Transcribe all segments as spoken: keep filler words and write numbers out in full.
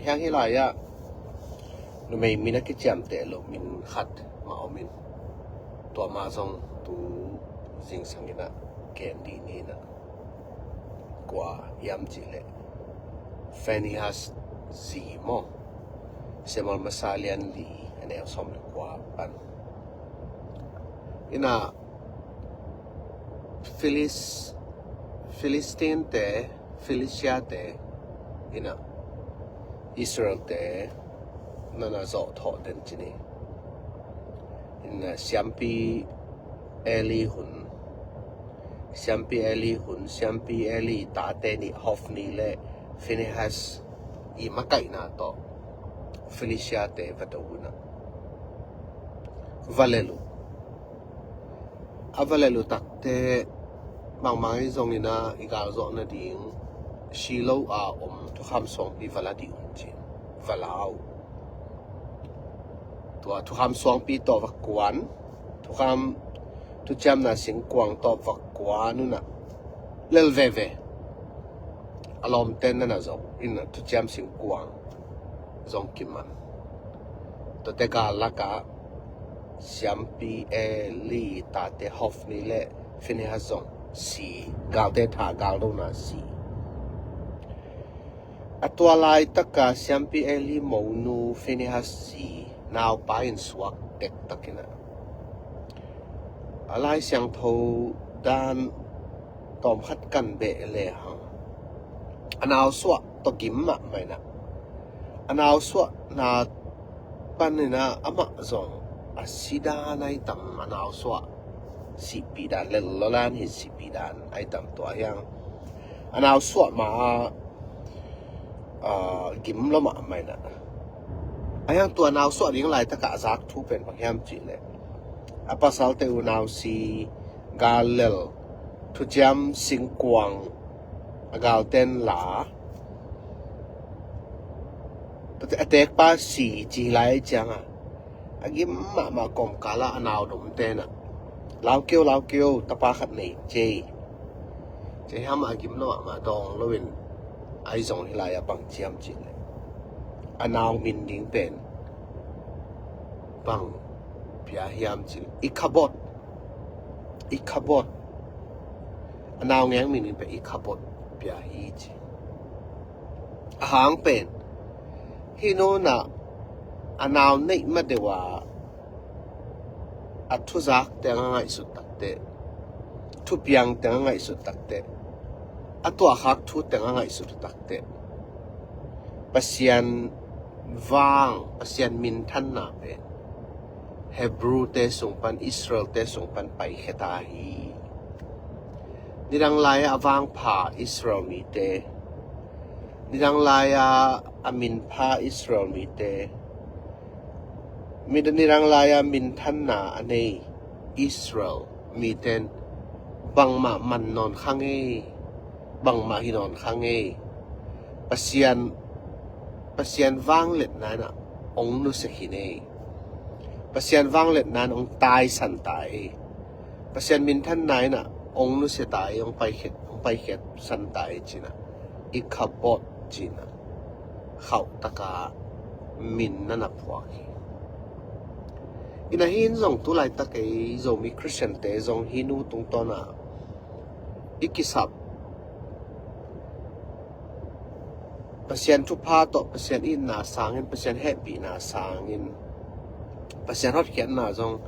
Hiang hih lai-ah numei min a kiciamteh lo min khat mah om in, tua mah zong tu zingsang in ah gen dih ni in ah, kua hiam cih leh Phinehas zi maw, Samuel masa lian li a neu sawm le kua pan in ah, Philis, Philistine-te, Philistia-te in ah Israel-te na na zawh thawh den ci ni. In ah siampi Eli hun, siampi Eli hun, siampi Eli tate nih Hophni le Phinehas i makaihna tawh Philistia-te va do un ah, va lel uh. A va lel uh takteh, bangmah i zong in ah i galzawh nading Shiloh a om thukham suangpi va la dih un ci-in va la uh. Tua thukham suangpi tawh va kuan, thukham thuciamna singkuang tawh va kuan un ah lel veve. A lawmte na na zo in ah thuciam singkuang zong kiman. Tuate gal lakah siampi Eli tate Hophni le Phinehas zong si, galte tha galdona si. A tua laitaka siampi Eli monu Phinehas si naupa in suak tektak in ah, a Lai Siangtho dan tawmkhat kan beh lehang, a nausuah tawh gim mahmah in ah, a nausuahna pan in ah amah zong a si dan ai tam, a nausuah sihpih dan, lel lo lan hi sihpih dan ai tam. Tua hiang a nausuah ma-a, ah, gim lo mahmah in ah, a hiang tua nausuah ding laitakah a zak thu pen bang hiam cih leh, a pasalte unau si, gal lel, thuciam singkuang a galten la, a tekpa si ci lai ciangah, a gim mahmah kawmkalah a naudomte in ah, lau kei o, lau kei o, tapa khat nei cei, cei hiam a gim lo mahmah dawng loin, ai zong hih lai-ah bang ciam cih leh, a nau min ding pen bang pia hiam cih leh, Ikhabod, Ikhabod. A nau ngeng min ding pen Ikhabod pia hi ci. A hang pen hih nu in ah a nau neih ma deuh a, a thuzak teng a ngaihsut takteh, thupiang teng a ngaihsut takteh, a tuahkhak thu teng a ngaihsut takteh, Pasian vang, Pasian minthanna pen Hebrew-te sung pan, Israel-te sung pan paikhia ta hi. Nidang lai-ah a vangpha Israel mite, nidang lai-ah a minpha Israel mite, mi, nidang lai-ah minthanna a nei Israel mite in bangmah man nawn kha ngei, bangmah hi nawn kha ngei. Pasian, Pasian vangliatna in ah hong nusia khin ei. Pasian vangliatna in hong taisan ta ei. Pasian minthanna in ah hong nusia ta ei, hong paikhiat, hong paikhiat san ta ei ci-in ah, Ikhabod ci-in ah khauhtaka min na na phuak hi. In ah hih in zong tu laitak ei Zomi Khristiante zong hih nu tungtawn ah i kisap, Pasian thupha tawh, Pasian itna sangin, Pasian hehpihna sangin, Pasian hotkhiatna zong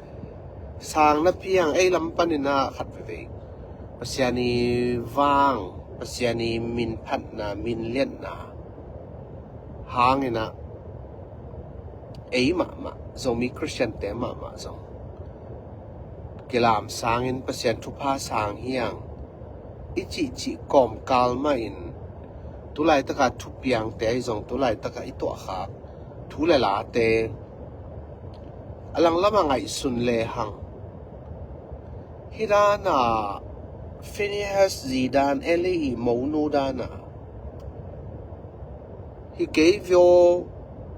sang napi hang ei lam panin ah khat veivei Pasian i vang, Pasian i minphatna, minliatna hangin ah ei mahmah, Zomi Khristiante mahmah zong kilam sangin Pasian thupha sang hi hang i cihcih kawmkal mahin, tu laitaka thupiangte ahi zong, tu laitaka i tuahkhak thu le late a langlam a ngaihsun lehang, hih dan a Phinehas zi dan, Eli i monu dan a hi kei veh aw,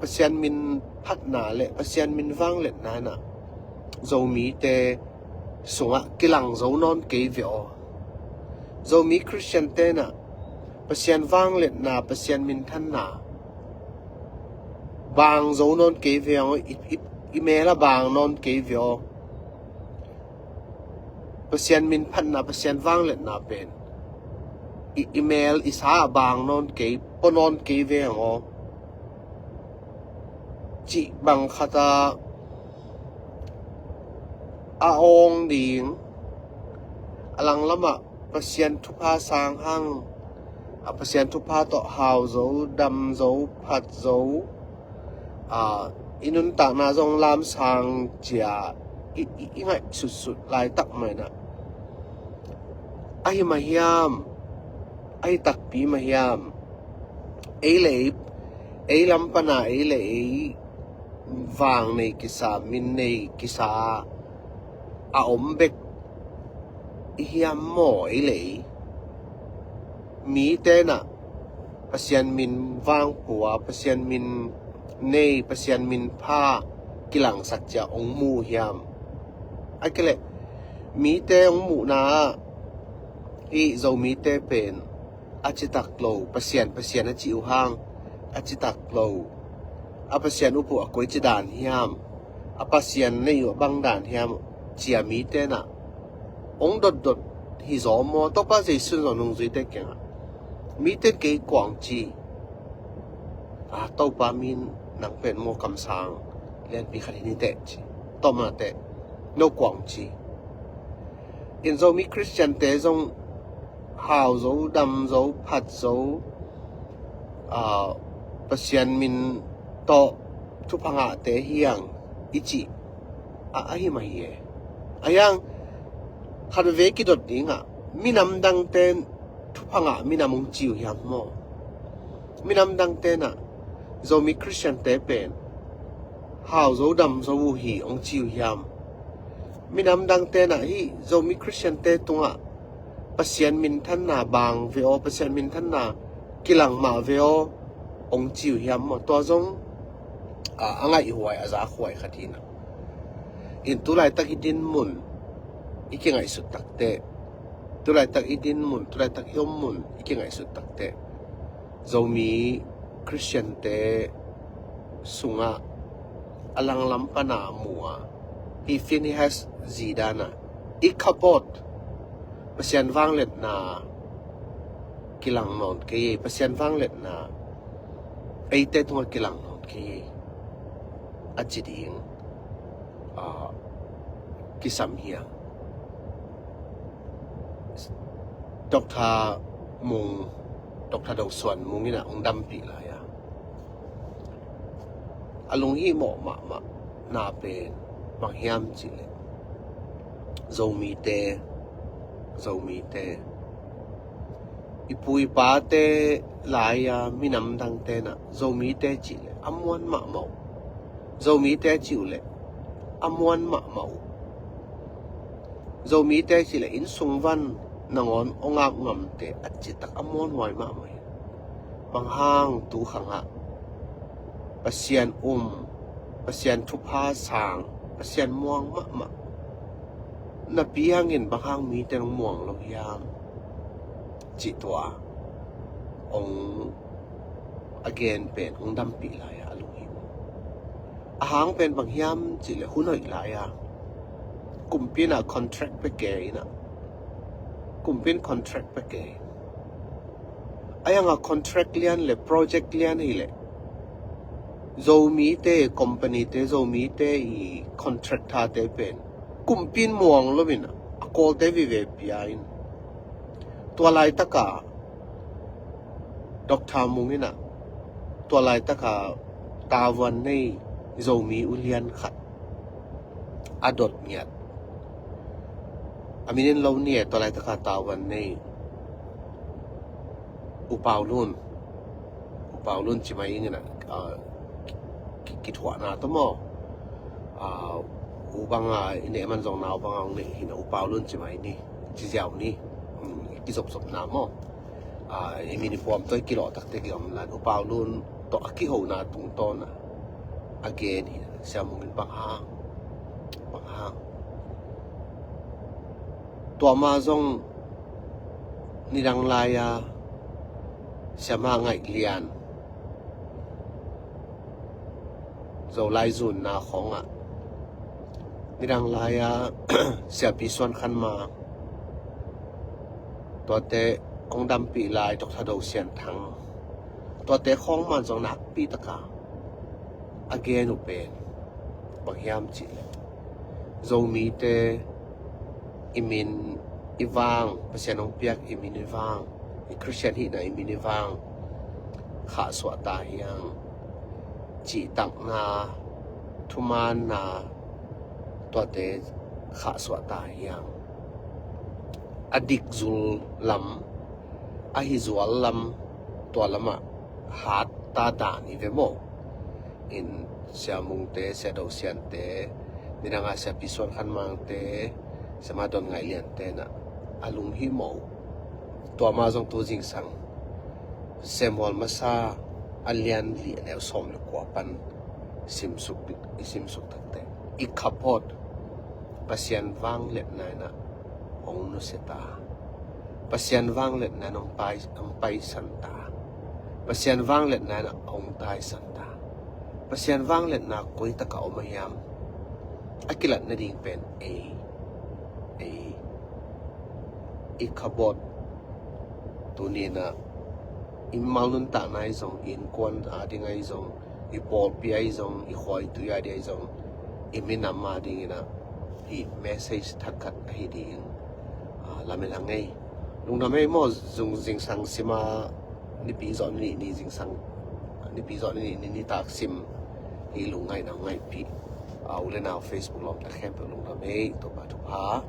Pasian min phatna le Pasian min vangliatna in ah Zomite sungah kilang zo nawn kei veh aw. Zomi Khristiante in ah Pasian vangliatna, Pasian minthanna Bang zo nawn kei ve aw, i, i, i mel a bang nawn kei ve aw. Pasian min phatna, Pasian vangliatna pen i, i mel i sa a bang nawn kei, pua nawn kei ve aw, cih bang khat a, a awng ding, a langlamah Pasian thupha sang hang, a Pasian thupha tawh hau zo, dam zo, phat zo, a, i nuntakna zong lamsang cia i, i, i ngaih sutsut laitak mah inah, ahi mah hiam, ahi takpi mah hiam, ei le ei, ei lam pana ei le ei vang nei kisa, min nei kisa a om bek i hiam maw, ei le ei? Mite nah Pasian min vangpua, Pasian min nei, Pasian min pha kilangsak cia ong mu hiam? A kei leh mite ong muhna ah i Zomite pen a citak lo, Pasian, Pasian a cih uh hang a citak lo, a Pasian up uh a koici dan hiam, a Pasian nei uh a bang dan hiam, cia mite nah ong dotdot hi zaw maw? Topa Jesu in zong nungzuite kiangah, mite in kei kuang ci, a, Topa, min nang pen maw kamsang lianpi khat hi ni teh ci. Tawmate, no kuang ci. In Zomi Khristiante zong hau zo, dam zo, phat zo, a, Pasian min tawh thupha ngahte hiang i cih a, ahi mah hi e. A hiang khat veve kidot dingah minam dangte thupha ngah minam ong ci uh hiam maw? Minam dangte nah Zomi Khristiante pen hau zo, dam zo uh hi ong ci uh hiam? Minam dangte nah hih Zomi Khristiante tungah Pasian minthanna bang ve aw, Pasian minthanna kilang mah ve aw ong ci uh hiam maw? Tua zong a, a ngaihhuai, a zakhuai khat hi nah. In tulaitak i din mun i kingaihsut takteh, tulaitak i din mun, tulaitak i om mun i kingaihsut takteh, Zomi Khristiante sungah a langlam pana mu a, hi Phinehas zi dan a, Ikhabod, Pasian vangliatna kilang nawn kei ei, Pasian vangliatna eite tungah kilang nawn kei ei, a ci ding, a, kisam hi a. Doctor Mung, Doctor Do Suan Mung in a ong dampih lai a, a lunghimawh mahmah na pen bang hiam cih leh, Zomite, Zomite, i pu i pate lai-a minam dangte nah Zomite cih leh a muan mahmah uh. Zomite cih uh leh a muan mahmah uh. Zomite cih leh innsung van nangawn ong ap ngamte a citak a muanhuai mahmah hi. Bang hang tu khangah Pasian um, Pasian thupha sang, Pasian muang mahmah napi hangin bang hang mite ong muang lo hiam cih tua ong a gen pen ong dampih lai a, a lunghimawh. A hang pen bang hiam cih leh hun hoih lai a, kumpi in a contract pia kei in a, kumpi in contract pia kei. A hiang a contract lian le project lian hi leh, Zomite, company te, Zomite i contractor te pen kumpi in muang lo in a, a kawlte vive pia in. Tua laitaka Doctor Mung in a, tua laitaka tavuan nei Zomi ulian khat a dot ngiat. A min in lo ni e, tua laitaka tavuan nei U Pau Lun, U Pau Lun ci mai ing in a, ah, ki-, kithuahna tawh maw? Ah, u banga i neh man zong nau banga ong nei hi na, U Pau Lun ci mai ni, ci ziau ni. Hmm, kizopzopna maw? Ah, i min i puam tawh i kilawh takte kiom lan, U Pau Lun tawh a kihona tungtawn a, a gen hi na, Sia Mung in bang hang, bang hang. Tua ma zong nidang lai-a Sia Ma Ngaih Lian, Zolai zunna khawngah nidang lai-a Siapi Suan Khan Mang, tuate kong dampih lai Dr. Thado Sian Thang, tuate khawng man zong nakpi taka a gen uh pen bang hiam cih leh, Zomite i min i vang, Pasian hong piak i min i vang, i Khristian hihna i min i vang khahsuah ta hiang, cihtakna, thumaanna, tuate khahsuah ta hiang, a dikzul lam, a hizual lam, tua lamah hat ta dan hi ve maw. In Sia Mungte, Sia Do Siante, nidanga Siapi Suan Khan Mangte, Sia Ma Don Ngaih Liante na a lunghimawh uh. Tua mah zong tu zingsang Samuel Masa a lian li a neu sawm le kua pan simsuk, i simsuk takte, Ikhabod, Pasian vangliatna in ah hong nusia ta, Pasian vangliatna in hong pai, hong paisan ta, Pasian vangliatna in ah hong taisan ta. Pasian vangliatna koi takah om a hiam? A kilat nading pen ei, ei, Ikhabod. Tuni in ah i mal nuntakna ahi zong, i innkuan ading ahi zong, i pawlpi ahi zong, i khua i tui ading ahi zong, i minam ading in ah hih message thak khat ahi dingin, ah, lamen a ngei. Lungdam ei maw, zung zingsang sima, Nipi zawh ni nih ni zingsang, Nipi zawh ni nih ni nitak sim, hih lungngaihna hong ngaihpih, ah, u le nau Facebook lawmta khempeuh lungdam ei, Topa thupha.